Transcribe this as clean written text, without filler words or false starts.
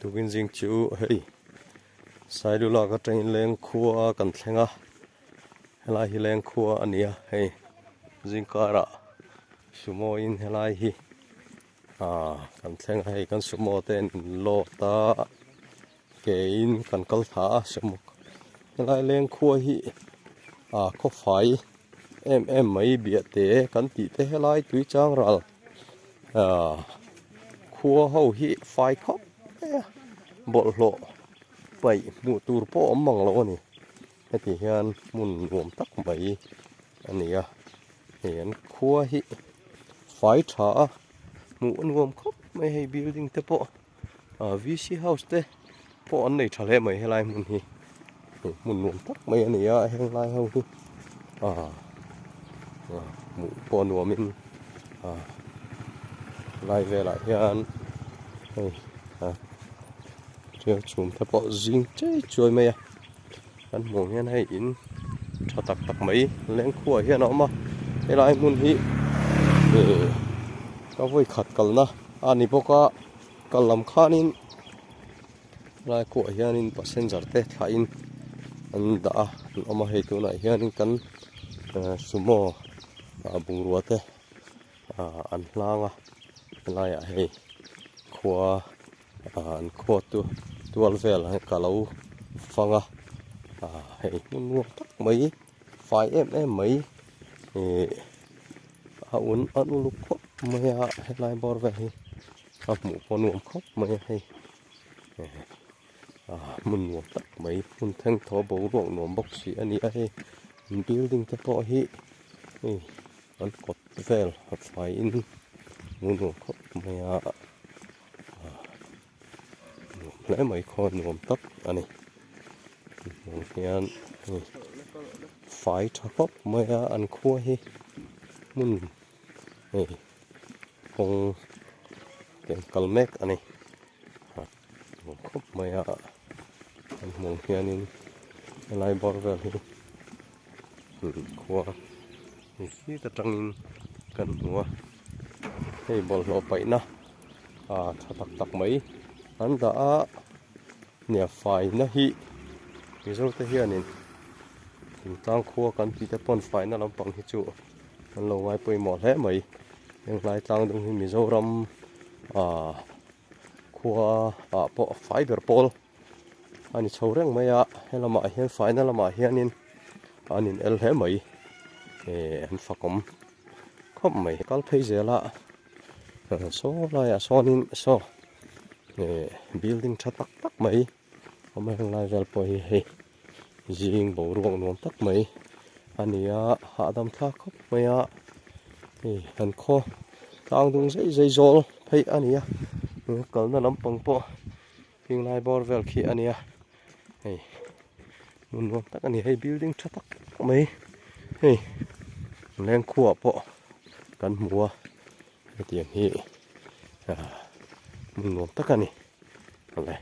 Tukin zing chu hei Sailulak atangin leng khua kan thleng a helai hi leng khua a ni a hei zingkarah sumo in helai hi ah kan thleng a hei kan sumo te an in load a ke in kan kal thla a sumo helai leng khua hi ah khawfai em em mai biah te kan tih te helai tui chang ral ah khua ho hi fai khawp mai a bawlhhlawh paih hmuh tur pawh a awm mang lo a ni heti hian hmun nuam tak mai a ni a hei an khua hi fai tha a hmuh a nuam khawp mai hei building te pawh ah v c house te pawh an nei tha hle mai helai hmun hi hei hmun nuam tak mai a ni a heng lai ho hi ah ah hmuh pawh a nuam in ah lai velah hian hei ah tiang chhum te pawh zing chei chuai mai a kan hmuh ang hian hei in tha tak tak mai lengkhuaah hian a awm a helai hmun hi ih ka vawi khat kalna a ni bawk a kal lam khanin helai khuaah hianin passenger te thlahin an dah a an awm a hei tunah hianin kan sumo ah bungrua te ah an hlang a helaiah hei khua. ah an khua tu tual vel ah hian ka lo fang a ah hei hmun nuam tak mai fai em em mai ihh a un a uluk khawp mai a helai bawr vel hi a hmuh pawh nuam khawp mai a hei ah hmun nuam tak mai hmun thengthaw boruak nuam bawk si a ni a hei building te pawh hi hei an kawt vel a faiin hmuh nuam khawp mai a. Nuam hle mai khaw nuam tak a ni hmuh hian hei fai tha khawp mai a an khua hi hmun hei kawng te an kal mek a ni nuam khawp mai a an hmuh hianin helai bawr vel hi khua hit atangin kan hmu a hei bawlhhlawh paihna ah tha tak tak mai an dah a nia faina hi mizo te hianin thingtlang khua kan tih te pawn faina lampang hi chu an lo ngai pawimawh hle mai henglai tlang dung hi mizoram ah khua ah pawh fai ber pawl. A ni chho reng mai a helamah hian faina lamah hianin an in el hle mai eh an fakawm khawp mai kal phei zel a saw laiah sawnin saw eh building tha tak tak mai awm a heng lai vel pawh hi hei zing boruak nuam tak mai a ni a hahdam thlak khawp mai a hei an khaw tlang dung zai zai zawl phei a ni a kalna lampang pawh. Heng lai bawr vel khi a nia hei hmun nuam tak a ni hei building tha tak mai hei lengkhuaah pawh kan hmu a hetiang hi ah hmun nuam tak a ni awle.